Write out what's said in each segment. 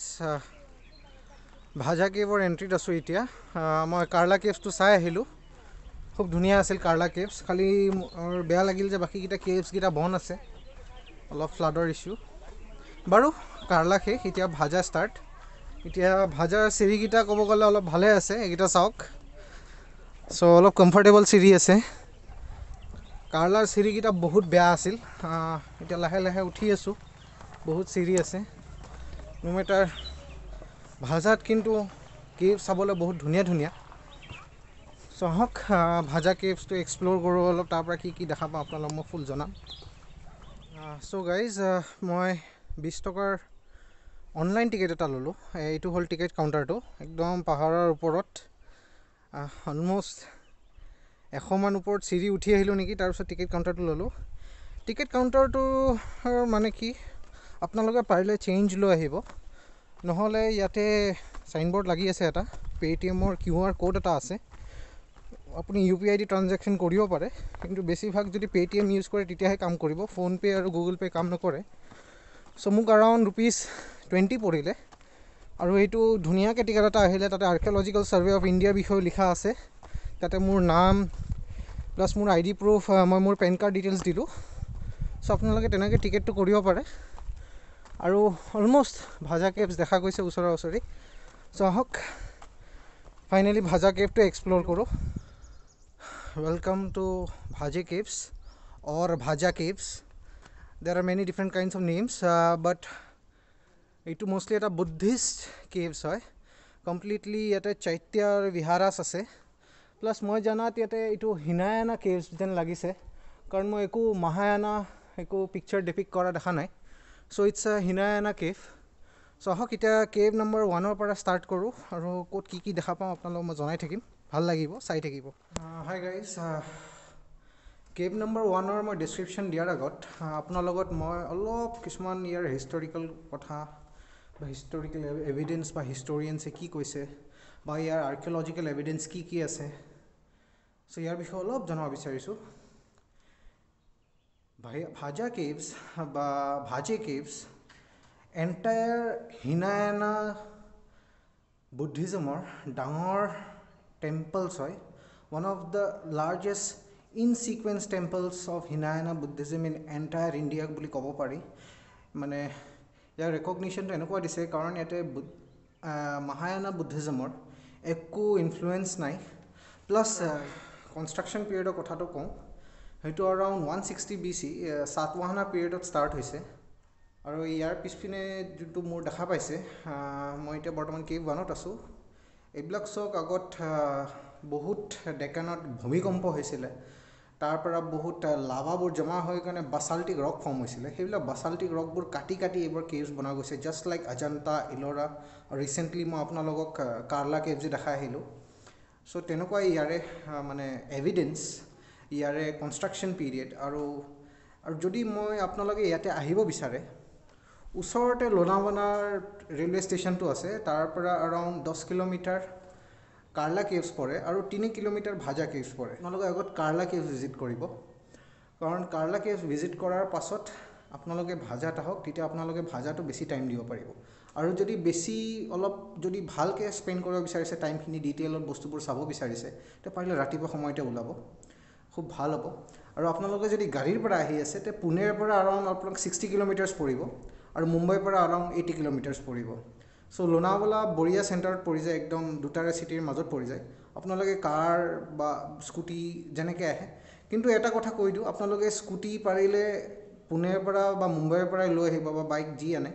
Guys, ভাজা কেভৰ এণ্ট্ৰিত আছোঁ এতিয়া। মই কাৰ্লা কেভছটো চাই আহিলোঁ, খুব ধুনীয়া আছিল কাৰ্লা কেভছ। খালি মোৰ বেয়া লাগিল যে বাকীকেইটা কেভছকেইটা বন্ধ আছে, অলপ ফ্লাডৰ ইছ্যু। বাৰু কাৰ্লা শেষ, এতিয়া ভাজা ষ্টাৰ্ট। এতিয়া ভাজাৰ চিৰিকেইটা ক'ব গ'লে অলপ ভালে আছে, এইকেইটা চাওক। চ' অলপ কমফৰ্টেবল চিৰি আছে। কাৰ্লাৰ চিৰিকেইটা বহুত বেয়া আছিল। এতিয়া লাহে লাহে উঠি আছোঁ, বহুত চিৰি আছে। নো মেটাৰ, ভাজাত কিন্তু কেভ চাবলৈ বহুত ধুনীয়া ধুনীয়া। চ' আহক ভাজা কেভছটো এক্সপ্ল'ৰ কৰোঁ অলপ, তাৰ পৰা কি কি দেখা পাওঁ আপোনালোক মই ফুল জনাম। চ' গাইজ, মই 20 টকাৰ অনলাইন টিকেট এটা ল'লোঁ। এইটো হ'ল টিকেট কাউণ্টাৰটো, একদম পাহাৰৰ ওপৰত। অলম'ষ্ট 100মান ওপৰত চিৰি উঠি আহিলোঁ নেকি, তাৰপিছত টিকেট কাউণ্টাৰটো ল'লোঁ। টিকেট কাউণ্টাৰটো মানে কি, আপোনালোকে পাৰিলে চেঞ্জ লৈ আহিব, নহ'লে ইয়াতে চাইনবৰ্ড লাগি আছে এটা, পে'টিএমৰ কিউ আৰ ক'ড এটা আছে, আপুনি ইউ পি আই দি ট্ৰানজেকশ্যন কৰিব পাৰে। কিন্তু বেছিভাগ যদি পে'টিএম ইউজ কৰে তেতিয়াহে কাম কৰিব, ফোনপে' আৰু গুগল পে' কাম নকৰে। চ' মোক এৰাউণ্ড ৰুপিজ 20 পৰিলে আৰু এইটো ধুনীয়াকৈ টিকেট এটা আহিলে। তাতে আৰ্কিঅ'লজিকেল ছাৰ্ভে অফ ইণ্ডিয়াৰ বিষয়েও লিখা আছে। তাতে মোৰ নাম প্লাছ মোৰ আই ডি প্ৰুফ, মই মোৰ পেন কাৰ্ড ডিটেইলছ দিলোঁ। চ' আপোনালোকে তেনেকৈ টিকেটটো কৰিব পাৰে। আৰু অলম'ষ্ট ভাজা কেভছ দেখা গৈছে ওচৰা ওচৰি। চ' আহক, ফাইনেলি ভাজা কেভটো এক্সপ্ল'ৰ কৰোঁ। Welcome to Bhaje Caves or Bhaja Caves. There are many different kinds of names, but এইটো মষ্টলি এটা বুদ্ধিষ্ট কেভছ হয়। কমপ্লিটলি ইয়াতে চৈত্য আৰু বিহাৰাছ আছে। প্লাছ মই জনাত ইয়াতে এইটো হিনায়ানা কেভছ যেন লাগিছে, কাৰণ মই একো মাহায়ানা একো পিকচাৰ ডিপিক্ট কৰা দেখা নাই। So it's a Hinayana cave. So আহক, এতিয়া কেভ নম্বৰ 1ৰ পৰা ষ্টাৰ্ট কৰোঁ আৰু ক'ত কি কি দেখা পাওঁ আপোনালোকক মই জনাই থাকিম। ভাল লাগিব, চাই থাকিব। হাই গাইজ, কেভ নম্বৰ 1ৰ মই ডিছক্ৰিপশ্যন দিয়াৰ আগত আপোনাৰ লগত মই অলপ কিছুমান ইয়াৰ হিষ্টৰিকেল কথা বা হিষ্টৰিকেল এভিডেঞ্চ বা হিষ্টৰিয়ানছে কি কৈছে বা ইয়াৰ আৰ্কিঅ'লজিকেল এভিডেঞ্চ কি কি আছে, চ' ইয়াৰ বিষয়ে অলপ জনাব বিচাৰিছোঁ। ভাজা কেভছ বা ভাজে কেভছ এণ্টায়াৰ হিনায়ানা বুদ্ধিজমৰ ডাঙৰ টেম্পলছ হয়, one of the largest in sequence temples of Hinayana Buddhism in entire India বুলি ক'ব পাৰি। মানে ইয়াৰ ৰেকগনিশ্যনটো এনেকুৱা দিছে, কাৰণ ইয়াতে মাহায়ানা বুদ্ধিজমৰ একো ইনফ্লুৱেঞ্চ নাই। প্লাছ কনষ্ট্ৰাকশ্যন পিৰিয়ডৰ কথাটো কওঁ, সেইটো এৰাউণ্ড 160 BC চাতৱাহানা পিৰিয়ডত ষ্টাৰ্ট হৈছে। আৰু ইয়াৰ পিছপিনে যোনটো মোৰ দেখা পাইছে, মই এতিয়া বৰ্তমান কেভ 1ত আছোঁ। এইবিলাক চাওক, আগত বহুত ডেকানত ভূমিকম্প হৈছিলে, তাৰ পৰা বহুত লাভাবোৰ জমা হৈ কাৰণে বাচাল্টিক ৰক ফৰ্ম হৈছিলে। সেইবিলাক বাচাল্টিক ৰকবোৰ কাটি কাটি এইবোৰ কেভছ বনোৱা গৈছে, জাষ্ট লাইক অজন্তা, ইলোৰা আৰু ৰিচেণ্টলি মই আপোনালোকক কাৰ্লা কেভছ দেখাই আহিলোঁ। চ' তেনেকুৱাই ইয়াৰে মানে এভিডেঞ্চ, ইয়াৰে কনষ্ট্ৰাকশ্যন পিৰিয়ড। আৰু যদি মই আপোনালোকে ইয়াতে আহিব বিচাৰে, ওচৰতে লোনাৱালাৰ ৰেলৱে ষ্টেচনটো আছে। তাৰ পৰা এৰাউণ্ড 10 কিলোমিটাৰ কাৰ্লা কেভছ পৰে আৰু 3 কিলোমিটাৰ ভাজা কেভছ পৰে। আপোনালোকে আগত কাৰ্লা কেভছ ভিজিট কৰিব, কাৰণ কাৰ্লা কেভছ ভিজিট কৰাৰ পাছত আপোনালোকে ভাজাত আহক, তেতিয়া আপোনালোকে ভাজাটো বেছি টাইম দিব পাৰিব। আৰু যদি বেছি অলপ যদি ভালকৈ স্পেণ্ড কৰিব বিচাৰিছে টাইমখিনি, ডিটেইলত বস্তুবোৰ চাব বিচাৰিছে, তেতিয়া পাৰিলে ৰাতিপুৱা সময়তে ওলাব, খুব ভাল হ'ব। আৰু আপোনালোকে যদি গাড়ীৰ পৰা আহি আছে, তে পুনেৰ পৰা এৰাউণ্ড আপোনাক 60 কিলোমিটাৰ্ছ পৰিব আৰু মুম্বাইৰ পৰা এৰাউণ্ড 80 কিলোমিটাৰ্ছ পৰিব। চ' লোনাৱালা বঢ়িয়া চেণ্টাৰত পৰি যায়, একদম দুটাৰে চিটিৰ মাজত পৰি যায়। আপোনালোকে কাৰ বা স্কুটি যেনেকৈ আহে, কিন্তু এটা কথা কৈ দিওঁ, আপোনালোকে স্কুটি পাৰিলে পুনেৰ পৰা বা মুম্বাইৰ পৰাই লৈ আহিব বা বাইক যি আনে,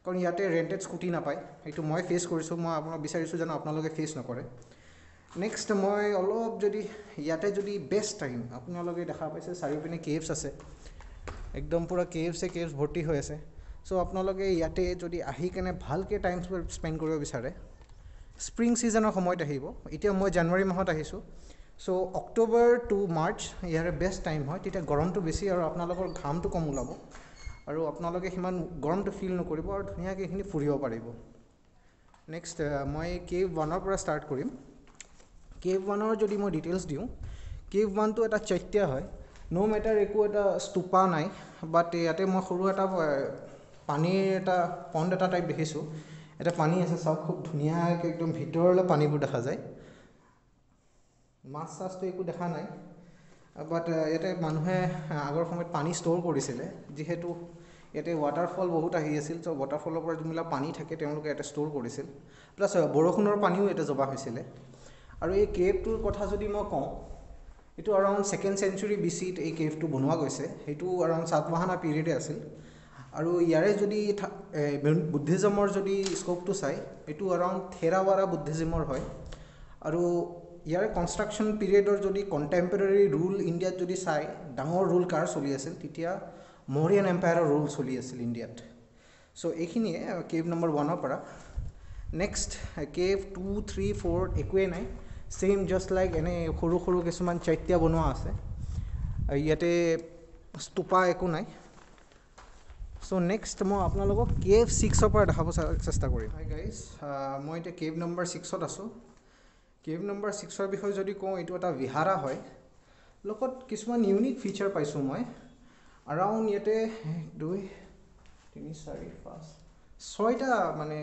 কাৰণ ইয়াতে ৰেণ্টেড স্কুটি নাপায়। সেইটো মই ফেচ কৰিছোঁ, মই আপোনাক বিচাৰিছোঁ যেন আপোনালোকে ফেচ নকৰে। নেক্সট মই অলপ যদি ইয়াতে যদি বেষ্ট টাইম, আপোনালোকে দেখা পাইছে চাৰিওপিনে কেভছ আছে, একদম পূৰা কেভছে কেভছ ভৰ্তি হৈ আছে। চ' আপোনালোকে ইয়াতে যদি আহি কেনে ভালকৈ টাইম স্পেণ্ড কৰিব বিচাৰে, স্প্ৰিং ছিজনৰ সময়ত আহিব। এতিয়া মই জানুৱাৰী মাহত আহিছোঁ। চ' অক্টোবৰ টু মাৰ্চ ইয়াৰে বেষ্ট টাইম হয়। তেতিয়া গৰমটো বেছি আৰু আপোনালোকৰ ঘামটো কম ওলাব আৰু আপোনালোকে সিমান গৰমটো ফিল নকৰিব আৰু ধুনীয়াকৈ এইখিনি ফুৰিব পাৰিব। নেক্সট মই কেভ 1ৰ পৰা ষ্টাৰ্ট কৰিম। কেভ 1ৰ যদি মই ডিটেইলছ দিওঁ, কেভ 1টো এটা চৈত্য হয়। ন' মেটাৰ একো এটা স্তূপা নাই, বাট ইয়াতে মই সৰু এটা পানীৰ এটা পণ্ড এটা টাইপ দেখিছোঁ। এটা পানী আছে চাওক, খুব ধুনীয়াকৈ একদম ভিতৰলৈ পানীবোৰ দেখা যায়। মাছ চাছটো একো দেখা নাই, বাট ইয়াতে মানুহে আগৰ সময়ত পানী ষ্ট'ৰ কৰিছিলে, যিহেতু ইয়াতে ৱাটাৰফল বহুত আহি আছিল। চ' ৱাটাৰফলৰ পৰা যোনবিলাক পানী থাকে তেওঁলোকে ইয়াতে ষ্ট'ৰ কৰিছিল। প্লাছ বৰষুণৰ পানীও ইয়াতে জমা হৈছিলে। আৰু এই কেভটোৰ কথা যদি মই কওঁ, এইটো এৰাউণ্ড 2nd century BC এই কেভটো বনোৱা গৈছে। সেইটো এৰাউণ্ড সাতবাহানা পিৰিয়ডে আছিল। আৰু ইয়াৰে যদি বুদ্ধিজমৰ যদি স্ক'পটো চাই, এইটো এৰাউণ্ড থেৰাৱাৰা বুদ্ধিজমৰ হয়। আৰু ইয়াৰে কনষ্ট্ৰাকশ্যন পিৰিয়ডৰ যদি কণ্টেম্পৰেৰী ৰুল ইণ্ডিয়াত যদি চাই, ডাঙৰ ৰুল কাৰ চলি আছিল, তেতিয়া মৌৰিয়ান এম্পায়াৰৰ ৰুল চলি আছিল ইণ্ডিয়াত। চ' এইখিনিয়ে কেভ নম্বৰ 1ৰ পৰা। নেক্সট কেভ 2, 3, 4 একোৱেই নাই, ছেইম জাষ্ট লাইক এনেই সৰু সৰু কিছুমান চৈত্য বনোৱা আছে। ইয়াতে স্তূপা একো নাই। চ' নেক্সট মই আপোনালোকক কেভ 6ৰ পৰা দেখাব চেষ্টা কৰিম। হাই গাইজ, মই এতিয়া কেভ নম্বৰ 6ত আছোঁ। কেভ নম্বৰ 6ৰ বিষয়ে যদি কওঁ, এইটো এটা বিহাৰা হয়। লগত কিছুমান ইউনিক ফিচাৰ পাইছোঁ মই। এৰাউণ্ড ইয়াতে 1, 2, 3, 4, 5, 6টা মানে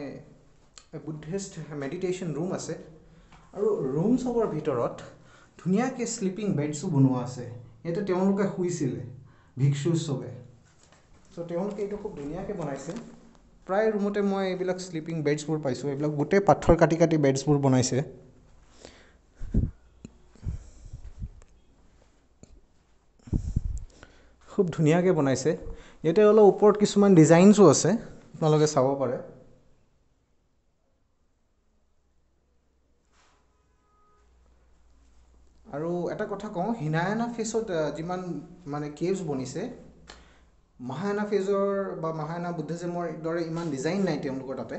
বুদ্ধিষ্ট মেডিটেশ্যন ৰুম আছে। আৰু ৰুম চবৰ ভিতৰত ধুনীয়াকৈ শ্লিপিং বেডছো বনোৱা আছে। ইয়াতে তেওঁলোকে শুইছিলে ভিক্ষু চবে। চ' তেওঁলোকে এইটো খুব ধুনীয়াকৈ বনাইছে। প্ৰায় ৰুমতে মই এইবিলাক শ্লিপিং বেডছবোৰ পাইছোঁ। এইবিলাক গোটেই পাথৰ কাটি কাটি বেডছবোৰ বনাইছে। খুব ধুনীয়াকৈ বনাইছে। ইয়াতে অলপ ওপৰত কিছুমান ডিজাইনছো আছে, আপোনালোকে চাব পাৰে। আৰু এটা কথা কওঁ, হিনায়ানা ফেজত যিমান মানে কেভছ বনিছে, মহায়ানা ফেজৰ বা মহায়ানা বুদ্ধিজমৰ দৰে ইমান ডিজাইন নাই তেওঁলোকৰ তাতে।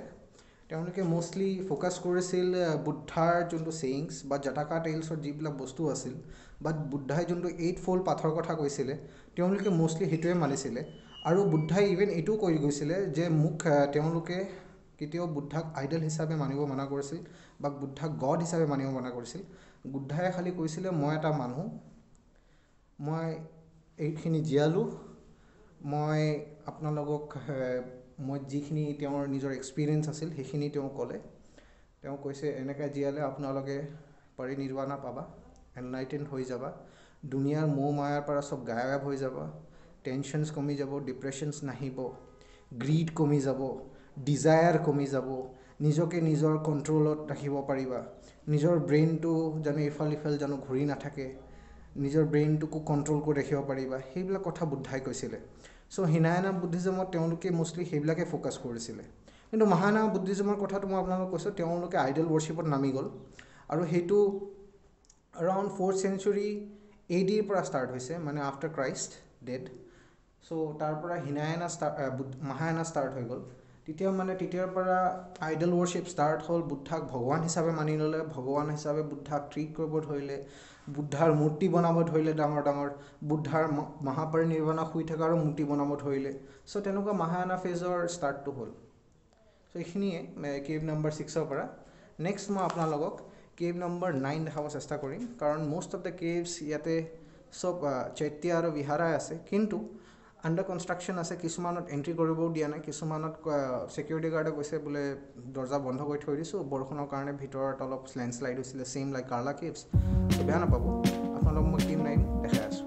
তেওঁলোকে মষ্টলি ফ'কাছ কৰিছিল বুদ্ধাৰ যোনটো চেয়িংছ বা জাতাকা টেইলছত যিবিলাক বস্তু আছিল, বা বুদ্ধাই যোনটো 8 ফ'ল্ড পাথৰ কথা কৈছিলে, তেওঁলোকে মষ্টলি সেইটোৱে মানিছিলে। আৰু বুদ্ধাই ইভেন এইটোও কৈ গৈছিলে যে মোক তেওঁলোকে কেতিয়াও বুদ্ধাক আইডল হিচাপে মানিব মানা কৰিছিল বা বুদ্ধাক গড হিচাপে মানিব মানা কৰিছিল। বুদ্ধাই খালি কৈছিলে, মই এটা মানুহ, মই এইখিনি জীয়ালোঁ, মই আপোনালোকক মই যিখিনি তেওঁৰ নিজৰ এক্সপিৰিয়েঞ্চ আছিল সেইখিনি তেওঁ ক'লে। তেওঁ কৈছে এনেকৈ জীয়ালে আপোনালোকে পৰিনিৰ্বাণা পাবা, এনলাইটেন হৈ যাবা, দুনিয়াৰ মোহ মায়াৰ পৰা চব গায়ব হৈ যাবা, টেনশ্যনছ কমি যাব, ডিপ্ৰেশ্যনছ নাহিব, গ্ৰীড কমি যাব, ডিজায়াৰ কমি যাব, নিজকে নিজৰ কণ্ট্ৰলত ৰাখিব পাৰিবা, নিজৰ ব্ৰেইনটো জানো ইফাল ইফাল জানো ঘূৰি নাথাকে, নিজৰ ব্ৰেইনটোকো কণ্ট্ৰল কৰি ৰাখিব পাৰিবা। সেইবিলাক কথা বুদ্ধাই কৈছিলে। চ' হিনায়ানা বুদ্ধিজমত তেওঁলোকে মষ্টলি সেইবিলাকে ফ'কাছ কৰিছিলে। কিন্তু মহায়ানা বুদ্ধিজমৰ কথাটো মই আপোনালোকক কৈছোঁ, তেওঁলোকে আইডল ৱৰশ্বিপত নামি গ'ল। আৰু সেইটো এৰাউণ্ড 4th century AD ৰ পৰা ষ্টাৰ্ট হৈছে, মানে আফটাৰ ক্ৰাইষ্ট ডেড। চ' তাৰ পৰা হিনায়ানা ষ্টাৰ্ট, মহায়ানা ষ্টাৰ্ট হৈ গ'ল। তেতিয়া মানে তেতিয়াৰ পৰা আইডল ৱৰশ্বিপ ষ্টাৰ্ট হ'ল। বুদ্ধাক ভগৱান হিচাপে মানি ল'লে, ভগৱান হিচাপে বুদ্ধাক ট্ৰিট কৰিব ধৰিলে, বুদ্ধাৰ মূৰ্তি বনাব ধৰিলে ডাঙৰ ডাঙৰ, বুদ্ধাৰ মহাপৰিনিৰ্বাণা শুই থকাৰো মূৰ্তি বনাব ধৰিলে। চ' তেনেকুৱা মহায়ানা ফেজৰ ষ্টাৰ্টটো হ'ল। চ' এইখিনিয়ে কেভ নম্বৰ 6ৰ পৰা। নেক্সট মই আপোনালোকক কেভ নম্বৰ 9 দেখাব চেষ্টা কৰিম, কাৰণ মষ্ট অফ the caves ইয়াতে চব চৈত্য আৰু বিহাৰাই আছে, কিন্তু আণ্ডাৰ কনষ্ট্ৰাকশ্যন আছে। কিছুমানত এণ্ট্ৰি কৰিবও দিয়া নাই, কিছুমানত ছিকিউৰিটি গাৰ্ডে কৈছে বোলে দৰ্জা বন্ধ কৰি থৈ দিছোঁ, বৰষুণৰ কাৰণে ভিতৰত অলপ লেণ্ডশ্লাইড হৈছিলে, ছেইম লাইক কাৰ্লা কেভছ। চ' বেয়া নাপাব, আপোনালোকক মই কেভ 9 দেখাই আছোঁ।